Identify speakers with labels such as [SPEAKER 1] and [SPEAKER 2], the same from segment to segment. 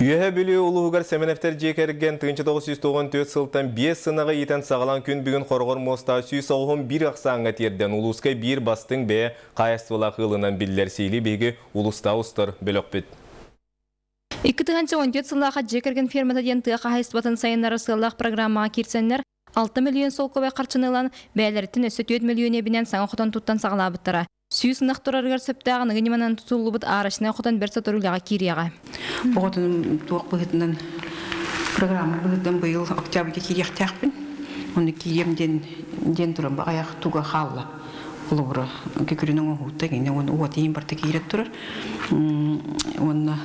[SPEAKER 1] Үөһээ Бүлүү улууһугар Сэмэнэптэр дьиэ кэргэн 1994 сылтан биэс сынаҕы иитэн саҕалаан күн бүгүн хороҕор муостаах 191 ахсааҥҥа тиэрдэн улууска биир бастыҥ бэйэ хаһаайыстыбалаах ыалынан биллэр сиили биһиги улуустааҕы устар бөлөхпүт.
[SPEAKER 2] 2014 сыллаахха дьиэ кэргэн фермата диэн тыа хаһаайыстыбатын сайыннарар сыаллаах программаҕа киирсэннэр 6 мөлүйүөн солкуобай харчыны ылан, бэйэлэриттэн өссө 4 мөлүйүөн эбинэн саҥа хотон туттан саҕалаабыттара. 100 ынах турарыгар сөптөөх аныгы ньыманан тутуллубут арочнай хотон бэрт сотору үлэҕэ киириэҕэ.
[SPEAKER 3] Оҕотун туох быһыытынан программа быһыытынан быйыл октябрьга киириэхтээхпин. Ону киириэм диэн диэн туран аҕыйах туга хаалла. Холобура, күкүрүн оҥоһуута гинэ уонна уот иһин барыта киирэн турар. Уонна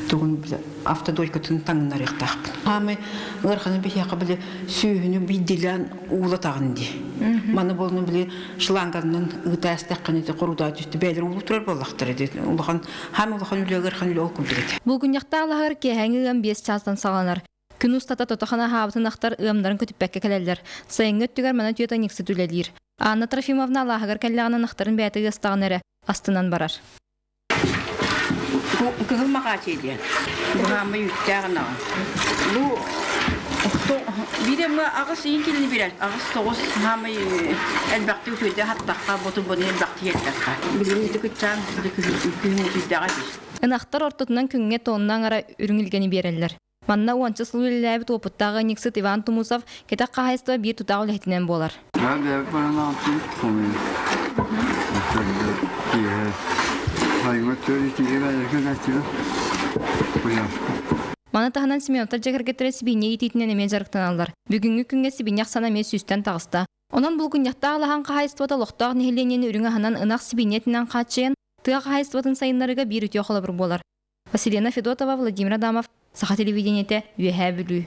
[SPEAKER 3] тугун автодойкатын таҥнарыахтаахпын. Хаамай ыараханы биһиэхэ били сүөһүнү биирдиилээн уулатаҕын дии. Маны буолну били шланганынан ыытаастаххына ити хорутаа түстү бэйэлэр уулуу турар буоллахтара дии. Улахан хаамай улахан үлэ ыарахан үлэ ол курдук этэ.
[SPEAKER 2] Булгунньахтаах алаһыгар киэһээҥи ыам 5 чаастан саҕаланар. Күн устата тото-хана аһаабытын ахтар ыамнарын көтүппэккэ кэлэллэр. Сайыҥҥы өттүгэр манан түөтэ ньыксыт үлэлиир. Анна Трофимовна алааһыгар кэллэҕинэ ынахтарын бэйэтэ ыастаҕына эрэ астынан барар.
[SPEAKER 3] Кыһыл Махаачый диэн. Быһааммай үүттээх ынаҕа. Бу биир эмэ аҕыс иин килини билэр. Аҕыс тоҕус хаамай элбэхтик үтүөдэ хаттахха, боту-бону элбэхтик иэттэххэ. Билигин ити кыччаан күһүн үтүйдэҕэ дии.
[SPEAKER 2] Ынахтар ортотунан күҥҥэ тонна аҥара үрүҥ илгэни биэрэллэр. Манна уонча сыл үлэлээбит уопуттаах ыанньыксыт Иван Тумусов кэтэх хаһаайыстыба биир тутаах үлэһитинэн буолар. Маны таһынан Семеновтар дьиэ кэргэттэрэ сибиинньэ иитиитинэн эмиэ дьарыктаналлар. Бүгүҥҥү күҥҥэ сибиинньэ ахсаана эмиэ сүүстэн таҕыста. Онон булгунньахтаах алаһан хаһаайыстыбата олохтоох нэһилиэнньэни үрүҥ аһынан ынах сибиинньэтинэн хааччыйан, тыа хаһаайыстыбатын сайыннарыыга биир үтүө холобур буолар. Василена Федотова, Владимир Адамов, Саха телевидениетэ, Үөһээ Бүлүү.